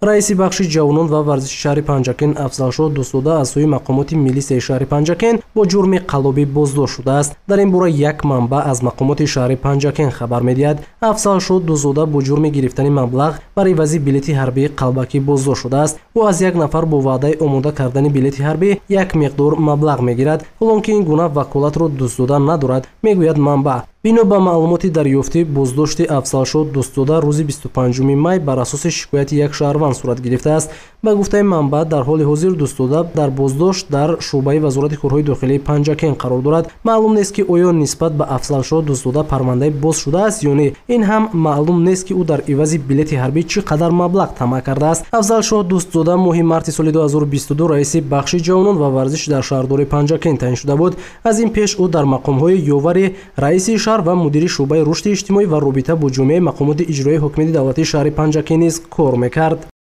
Раиси бахши ҷавонон ва варзиши шаҳри Панҷакент Афзалшоҳ Дӯстзода аз сӯи мақомоти милисияи шаҳри Панҷакент бо ҷурми қаллобӣ боздошт шудааст. Дар ин бора як манбаъ аз мақомоти шаҳри Панҷакент хабар медиҳад. Афзалшоҳ Дӯстзода бо ҷурми гирифтани маблағ бар ивази билети ҳарбии қалбакӣ боздошт шудааст. Ӯ аз як нафар бо ваъдаи омода кардани билети ҳарбӣ як миқдор маблағ мегирад, ҳолон ки ин гуна ваколатро Дӯстзода надорад, мегӯяд манбаъ. Бино ба маълумоти дарёфтӣ, боздошти Афзалшоҳ Дӯстзода рӯзи 25 май бар асоси шикояти як шаҳрванд сурат гирифтааст. Ба гуфтаи манбаъ, дар ҳоли ҳозир Дӯстзода дар боздошт дар шӯъбаи Вазорати корҳои дохилии Панҷакент қарор дорад. Маълум нест, ки оё нисбат ба Афзалшоҳ Дӯстзода парвандаи боз шудааст ё не. Ин ҳам маълум нест, ки ӯ дар ивази билети ҳарбӣ чӣ қадар маблағ тамаъ кардааст. Афзалшоҳ Дӯстзода моҳи марти соли 2022 раиси бахши ҷавонон ва варзиш дар шаҳрдории Панҷакент таъин шуда буд. Аз ин пеш ӯ дар мақомҳои ёвари раиси шаҳр ва мудири шӯъбаи рушди иҷтимоӣ ва робита бо ҷомеаи мақомоти иҷроияи ҳокимияти давлатии шаҳри Панҷакент низ кор мекард.